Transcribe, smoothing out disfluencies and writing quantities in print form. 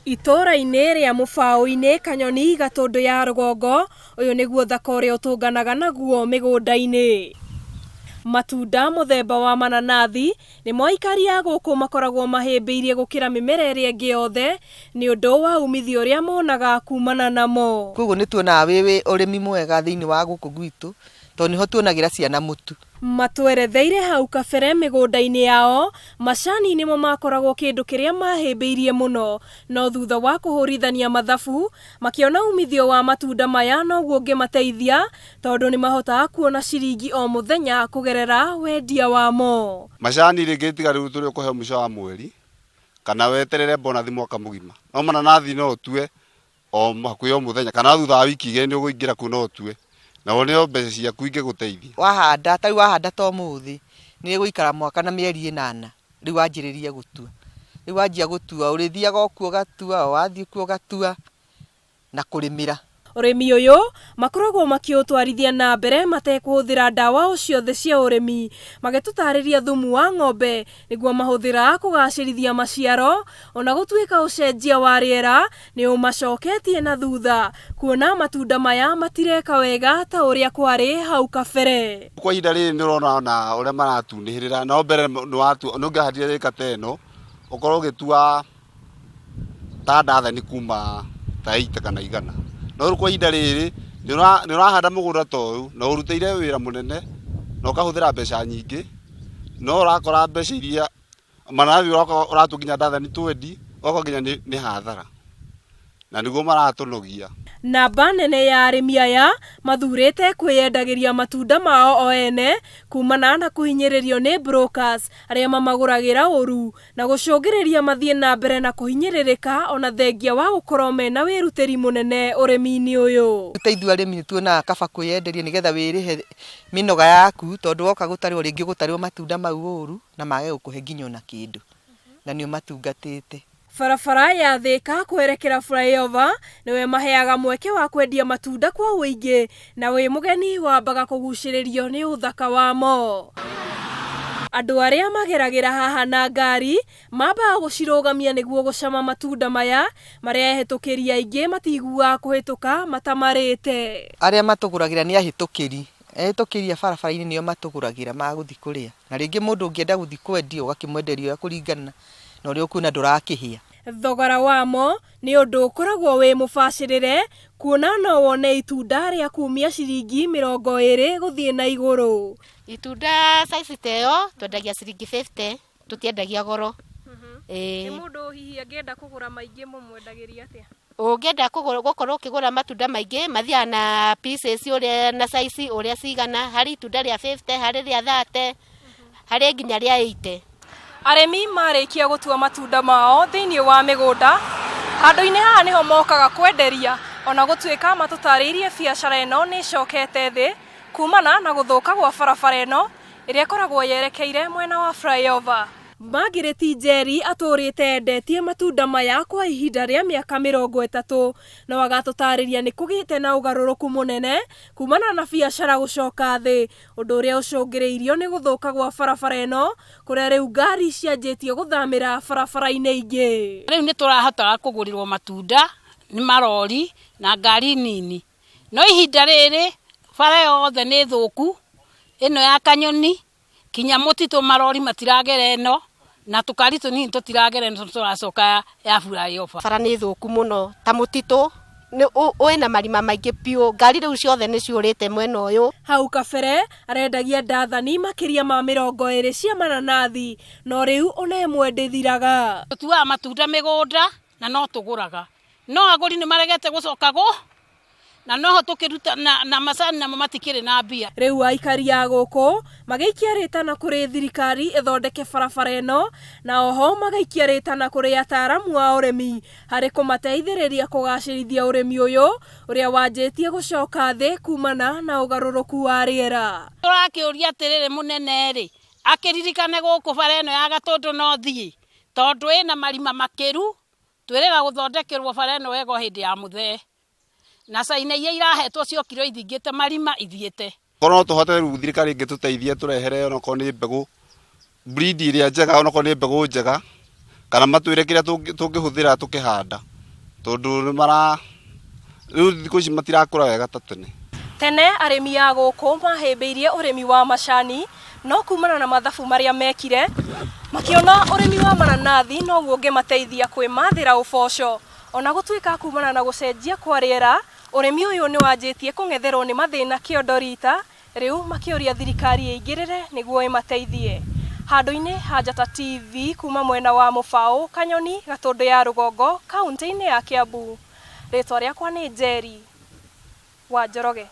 Itũũra-inĩ rĩa Mũbaũ-inĩ, Kanyoni, Gatũndũ ya rũgongo, ũyũ nĩguo ũthaka ũrĩa ũtũnganaga naguo mĩgũnda-inĩ. Matunda mũthemba wa mananathi nĩmo aikari a gũkũ makoragwo mahĩmbĩirie gũkĩra mĩmera ĩrĩa ĩngĩ yothe nĩ ũndũ wa umithio ũrĩa monaga kumana namo. Koguo nĩ tuonaga wĩ ũrĩmi mwega thĩinĩ wa gũkũ gwitũ, tondũ nĩho tuonagĩra ciana mũtu. Matweretheire hau kabere mĩgũnda-inĩ yao, macani nĩmo makoragwo kĩndũ kĩrĩa mahĩmbĩirie mũno, no thutha wa kũhũrithania mathabu, makĩona umithio wa matunda maya noguo ũngĩmateithia tondũ nĩmahotaga kuona ciringi o mũthenya kũgerera wendia wamo. Macani rĩngĩ tiga rĩu tũrĩ ũkũheo mũico wa mweri kana weterere bonathi mwaka mũgima, no mananathi no ũtue o hakuhĩ o mũthenya kana thutha wa wiki igĩrĩ nĩ ũkũingĩra kuo no ũtue na wone o mbeca ciaku ingĩgũteithia. Wahanda, ta rĩu wahanda ta ũmũthĩ, nĩ ĩgũikara mwaka na mĩeri ĩnana rĩu wanjĩrĩrie gũtua. Rĩu wanjia gũtua ũrĩthiaga o kuo ũgatua, o wathiĩ kuo ũgatua na kũrĩmĩra. Ũrĩmi ũyũ makoragwo makĩũtwarithia na mbere matekũhũthĩra ndawa o ciothe cia ũrĩmi, magĩtũtarĩria thumu wa ng'ombe nĩguo mahũthĩraga kũgacĩrithia maciaro, ona gũtuĩka ũcenjia wa rĩera nĩ ũmacoketie na thutha kuona matunda maya matireka wega ta ũrĩa kwarĩ hau kabere. Kwa ihinda rĩrĩ nĩ ũrona ona ũrĩa maratunĩhĩrĩra, no mbere nĩ ũngĩahandire ĩka ta ĩno, ũkorwo ũgĩtua ta ndathani kuma ta 80 kana 100. No rĩu kwa ihinda rĩrĩ nĩ ũrahanda mũgũnda ta ũyũ na ũrutĩire wĩra mũnene na ũkahũthĩra mbeca nyingĩ, no ũrakora mbeca iria mananathi ũratua nginya ndathani twendi, ũgakora nginya nĩ hathara na nĩguo maratũnogia. Namba nene ya arĩmi aya mathurĩte kwĩyendagĩria matunda mao o ene kumana na kũhinyĩrĩrio nĩ brokers arĩa mamagũragĩra ũru na gũcũngĩrĩria mathiĩ na mbere na kũhinyĩrĩrĩka ona thengia wa gũkorwo mena wĩrutĩri mũnene ũrĩmi-inĩ ũyũ. Ta ithuĩ arĩmi nĩ tuonaga kaba kwĩyenderia nĩgetha wĩrĩhe mĩnoga yaku, tondũ woka gũtarĩrwo rĩngĩ ũgũtarĩrwo matunda mau ũru na mage gũkũhe nginya ona kĩndũ, na nĩ ũmatungatĩte. Barabara ya Thika kwerekera flyover nĩwe maheaga mweke wa kwendia matunda kwa ũingĩ na wĩ mũgeni wambaga kũgucĩrĩrio nĩ ũthaka wamo. Andũ arĩa mageragĩra haha na ngari mambaga gũcirũgamia nĩguo gũcama matunda maya marĩa ehĩtũkĩri aingĩ matiguaga kũhĩtũka matamarĩte. Arĩa matũgũragĩra nĩ ahĩtũkĩri, ehĩtũkĩri a barabara-inĩ nĩo matũgũragĩra magũthiĩ kũrĩa, na rĩngĩ mũndũ ũngĩenda gũthiĩ kwendia ũgakĩmwenderia ũrĩa kũringana na ũrĩa ũkuona ndũrakĩhĩa. Thogora wamo nĩ ũndũ ũkoragwo wĩ mũbacĩrĩre kuona no wone itunda rĩa kumia ciringi 20 gũthiĩ na igũrũ. Itunda size ta ĩyo twendagia ciringi 50, tũtiendagia goro. Nĩ mũndũ hihi angĩenda kũgũra maingĩ mũmwendagĩria atĩa? Ũngĩenda gũkorwo ũkĩgũra matunda maingĩ mathiaga na pieces ũrĩa na size ũrĩa cigana, harĩ itunda rĩa 50, harĩ rĩa 30, harĩ nginya rĩa 80. Arĩmi marĩkia gũtua matunda mao thĩinĩ wa mĩgũnda, handũ-inĩ haha nĩho mokaga kwenderia, ona gũtuĩka matũtarĩirie biacara ĩno nĩ ĩcokete thĩ kumana na gũthũka gwa barabara ĩno ĩrĩa ĩkoragwo yerekeire mwena wa flyover. Margaret Njeri atũrĩte endetie matunda maya kwa ihinda rĩa mĩaka 30 no agatũtarĩria nĩ kũgĩte na ũgarũrũku mũnene kumana na biacara gũcoka thĩ, ũndũ ũrĩa ũcũngĩrĩirio nĩ gũthũka gwa barabara ĩno kũrĩa rĩu ngari cianjĩtie gũthamĩra barabara-inĩ ingĩ. Rĩu nĩ tũrahotaga kũgũrĩrwo matunda nĩ marori na ngari nini, no ihinda rĩrĩ bara yothe nĩ thũku, ĩno ya Kanyoni kinya mũtitũ marori matiragera ĩno na tũkari tũnini tũtiragera ĩno tũracoka ya flyover. Bara nĩ thũku mũno ta mũtitũ wĩna marima maingĩ biũ, ngari rĩu ciothe nĩ ciũrĩte mwena ũyũ. Hau kabere arendagia ndathani makĩria ma 20 cia mananathi, no rĩu ona ĩmwe ndĩthiraga. Tũtuaga matunda mĩgũnda na no tũgũraga, no agũri nĩ maregete gũcoka gũ na noho tũkĩruta na macani namo matikĩrĩ na mbia. Rĩu aikari a gũkũ magĩikia rĩtana kũrĩ thirikari ĩthondeke barabara ĩno na oho magaikia rĩtana kũrĩ ataaramu a ũrĩmi harĩ kũmateithĩrĩria kũgacĩrithia ũrĩmi ũyũ ũrĩa wanjĩtie gũcoka thĩ kumana na ũgarũrũku wa rĩera. Tũrakĩũria atĩrĩrĩ mũnene rĩ, akĩririkane gũkũ bara ĩno ya Gatũndũ no thiĩ, tondũ ĩna marima makĩru, twĩrĩga gũthondekerwo bara ĩno wega o hĩndĩ ya mũthee. Na caina iria irahetwo ciokire ithingĩte marima ithiĩte. Korwo no tũhote rĩu thirikari ĩngĩtũteithia tũrehere onokorwo nĩ mbegũ breed ĩrĩa njega, onokorwo nĩ mbegũ njega, kana matwĩre kĩrĩa tũngĩhũthĩra tũkĩhanda. Tondũ nĩ mara rĩu thikũ ici matirakũra wega ta tene. Tene arĩmi a gũkũ mahĩmbĩirie ũrĩmi wa macani, no kumana na mathabu marĩa mekire, makĩona ũrĩmi wa mananathi noguo ũngĩmateithia kwĩmathĩra ũboco. Ona gũtuĩka kumana na gũcenjia kwa rĩera, ũrĩmi ũyũ nĩ wanjĩtie kũng'etherwo nĩ mathĩna kĩondo rita, rĩu makĩũria thirikari ĩingĩrĩre nĩguo ĩmateithie. Handũ-inĩ ha Njata TV kuma mwena wa Mũbaũ, Kanyoni, Gatũndũ ya Rũgongo, kaunti-inĩ ya Kiambu. Rĩtwa rĩakwa nĩ Njeri wa Njoroge.